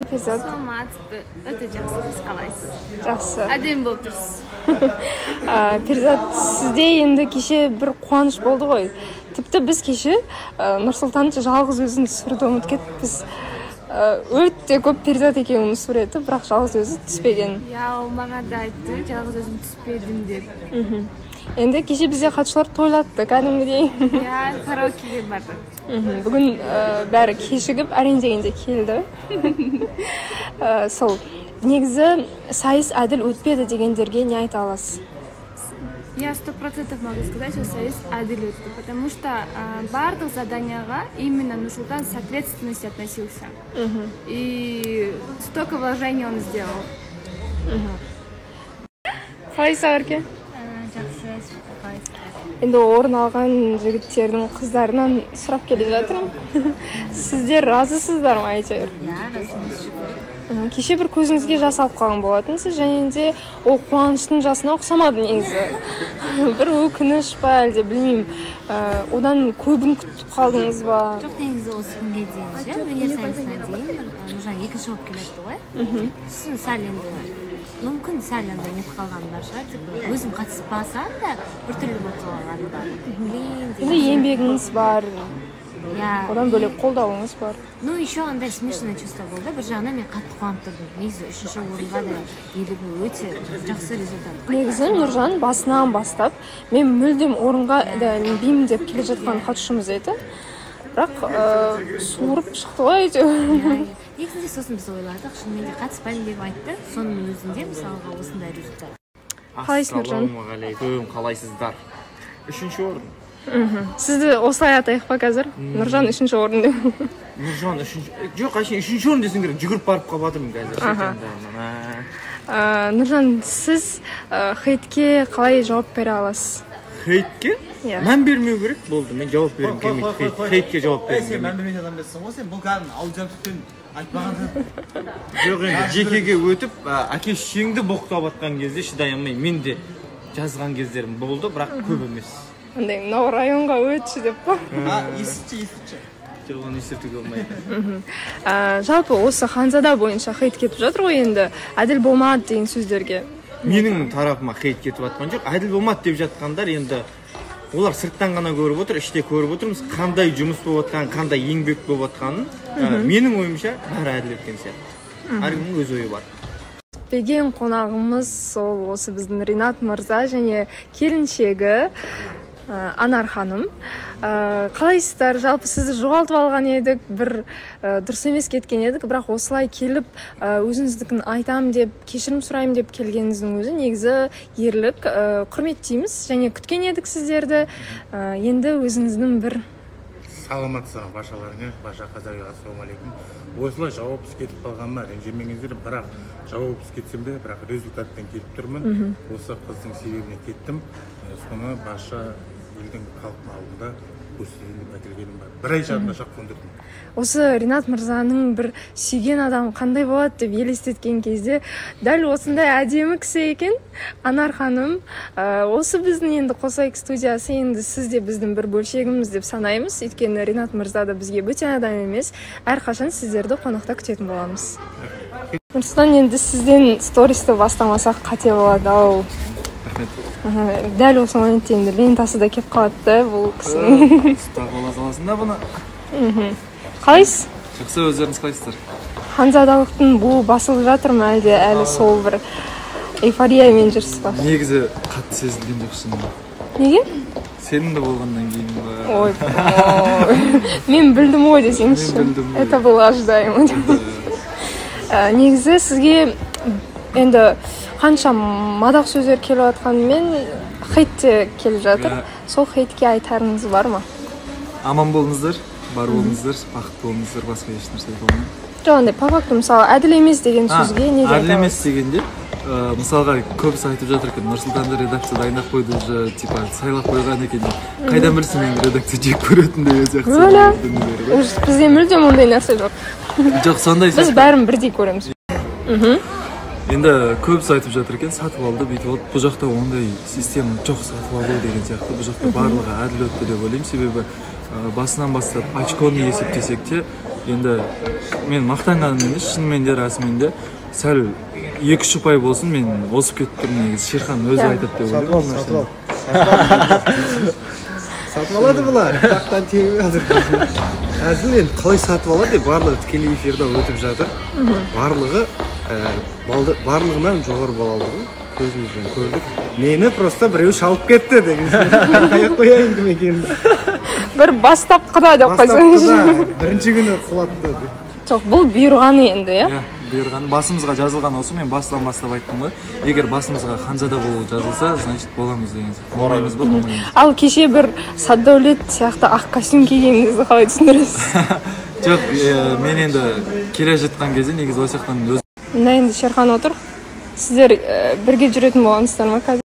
Перизат? Саламатсыз, өте жақсы, сіз қалайсыз? Жақсы. Әдемі болып тұрсыз. Перизат, сізде енді кеше бір қуаныш болды ғой. Тіпті біз кеше Нұрсұлтанды жалғыз өзін түсіруді ұмытып кетіппіз. Өте көп Перизат екеуінің суреті, бірақ жалғыз өзі түспеген. Иә, ол маған да айтты, жалғыз өзім түспедім деп. Енді кеше бізде қатысушылар тойлатты кәдімгідей. Иә, караокеге бардық. Бүгін бәрі кешігіп әрең дегенде келді. Сол негізі сайыс әділ өтпеді дегендерге не айта аласыз? Я 100% могу сказать, что сайыс әділ өтті, потому что барлық заданияға именно Нурсултан с ответственностью относился. И столько вложений он сделал. Қалайсыз, Ақерке? Жақсы, қалайсыз? Енді орын алған жігіттердің қыздарынан сұрап келе жатырмын. Сіздер разысыздар ма әйтеуір? Иә, разымыз, шүкір. Кеше бір көзіңізге жас алып қалған болатынсыз, және де ол қуаныштың жасына ұқсамады негізі. Бір өкініш па, әлде білмеймін, одан көбін күтіп қалдыңыз ба? Жоқ, негізі осы күнге дейін ше, өнер сайысына дейін Нұржан екінші болып келе ғой. Сосын сәл енді, мүмкін, сәл андай нетіп қалғаным бар шығар, типа өзім қатыспасам да біртүрлі болып қалғаным бар, блин деген. Енді еңбегіңіз бар, одан бөлек қолдауыңыз бар. Ну, еще андай смешанное чувство болды. Бір жағынан мен қатты қуанып тұрдым, негізі үшінші орынға да елігу өте жақсы результат қой. Негізі Нұржан басынан бастап мен мүлдем орынға да ілінбеймін деп келе жатқан қатысушымыз еді, бірақ суырып шықты ғой әйтеуір. Иә. Негізінде сосын біз ойладық, шынымен де қатыспаймын деп айтты, соның өзінде мысалға осындай результат. Қалайсың, Нұржан? Ассалаумағалейкум, қалайсыздар? Үшінші орын. Сізді осылай атайық па қазір, Нұржан үшінші орын деп? Нұржан үшінші, жоқ, әшейін үшінші орын десең керек, жүгіріп барып қалып жатырмын қазір жандарынан. Нұржан, сіз хейтке қалай жауап бере аласыз? Хейтке? Иә. Мән бермеу керек болды, мен жауап бергім келмейді. Хейтке жауап Ей, бергім сен мән келмейді. бермейтін адам емессің ғой сен. Бұл кәдімгі аудиториямен айтпаған. Жоқ, енді жекеге өтіп, әке шешеңді боқтап жатқан кезде шыдай алмай мен де жазған кездерім болды, бірақ көп емес. Андай мынау районға өтші деп па? А, естітші, естітші. Жоқ, оны ескертуге болмайды. Жалпы осы Ханзада бойынша хейт кетіп жатыр ғой енді, әділ болмады деген сөздерге. Менің тарапыма хейт кетіп жатқан жоқ. Әділ болмады деп жатқандар енді олар сырттан ғана көріп отыр, іште көріп отырмыз қандай жұмыс болып жатқанын, қандай еңбек болып жатқанын. Менің ойымша, бәрі әділ өткен сияқты. Әркімнің өз ойы бар. Күтпеген қонағымыз сол осы біздің Ринат мырза және келіншегі Анар ханым. Қалайсыздар? Жалпы сізді жоғалтып алған едік, бір дұрыс емес кеткен едік, бірақ осылай келіп, өзіңіздікін айтам деп, кешірім сұраймын деп келгеніңіздің өзі негізі ерлік, құрметтейміз және күткен едік сіздерді. Енді өзіңіздің бір Саламатсыздар ма баршаларыңа, барша қазақ елі, ассалаумағалейкум! Осылай жауапсыз кетіп қалғаныма ренжімеңіздер, бірақ жауапсыз кетсем де, бірақ результатпен келіп тұрмын. Осы қыздың себебіне кеттім. Соны барша елдің, халықтың алдында көрсетейін деп әкелгенім бар. Бір ай жарымда шақ көндірдім. Осы Ринат мырзаның бір сүйген адам қандай болады деп елестеткен кезде дәл осындай әдемі кісі екен Анар ханым. Осы біздің енді Қосайық студиясы, енді сіз де біздің бір бөлшегіміз деп санаймыз, өйткені Ринат мырза да бізге бөтен адам емес, әрқашан сіздерді қонақта күтетін боламыз. Нұрсұлтан, енді сізден стористі бастамасақ қате болады ау. Дәл осы моментте енді лентасы да келіп қалады да бұл кісінің. Ұстап ала саласың да бұны. Қалайсыз? Жақсы, өздеріңіз қалайсыздар? Ханзадалықтың буы басылып жатыр ма, әлде әлі сол бір эйфориямен жүрсіз ба? Негізі қатты сезілген жоқ шынымен. Неге? Сенімді болғаннан кейін ба? Ой, ой, мен білдім ғой десеңізші. Мен білдім ғой. Это было ожидаемо. Негізі сізге енді қанша мадақ сөздер келіп жатқанымен, хейт те келіп жатыр. Сол хейтке айтарыңыз бар ма? Аман болыңыздар, бар болыңыздар, бақытты болыңыздар, басқа еш нәрсе айта алмаймын. Жоқ, андай по факту, мысалы, әділ емес деген сөзге не деп Әділ айта емес аласыз? дегенде, мысалға, көбісі айтып жатыр екен, Нұрсұлтанды редакция дайындап қойды, уже типа сайлап қойған екен деп. Қайдан білсін мен редакция жек көретін деген сияқты Өлә. дүниелер ғой. Уже бізде мүлдем ондай нәрсе жоқ. Жоқ, сондай Біз сияқты. бәрін бірдей көреміз. Енді көбісі айтып жатыр екен, сатып алды, бүйтіп алды. Бұл жақта ондай система жоқ, сатып алу деген сияқты. Бұл жақта барлығы әділ өтті деп ойлаймын, себебі басынан бастап очконы есептесек те Енді мен мақтанғаным емес, шынымен де, расымен де сәл 2-3 ұпай болсын мен озып кетіп тұрмын негізі. Шерхан өзі айтады деп ойлаймын. Сатып ал, сатып алады бұлар, тақтан теуіп жатыр. Әзіл енді, қалай сатып алады? Барлығы тікелей эфирде өтіп жатыр. Барлығы барлығынан жоғары балл алды ғой, көзімізбен көрдік. Мені просто біреу шалып кетті деген айтпай ақ қояйын кім екенін. Бір бастапқыда деп қойсаңызшы. Бастапқыда, бірінші күні құлатты. Жоқ, бұл бұйырғаны енді, иә. Иә, бұйырған, басымызға жазылған осы. Мен басынан бастап айттым ғой, егер басымызға ханзада болу жазылса, значит, боламыз деген сияқты. Болмаймыз ба, болмаймыз. Ал кеше бір Саддәулет сияқты ақ костюм кигеніңізді қалай түсіндіресіз? Жоқ, мен енді келе жатқан кезде негізі осы жақтан өз Мына енді Шерхан отыр. Сіздер бірге жүретін болғансыздар ма қазір?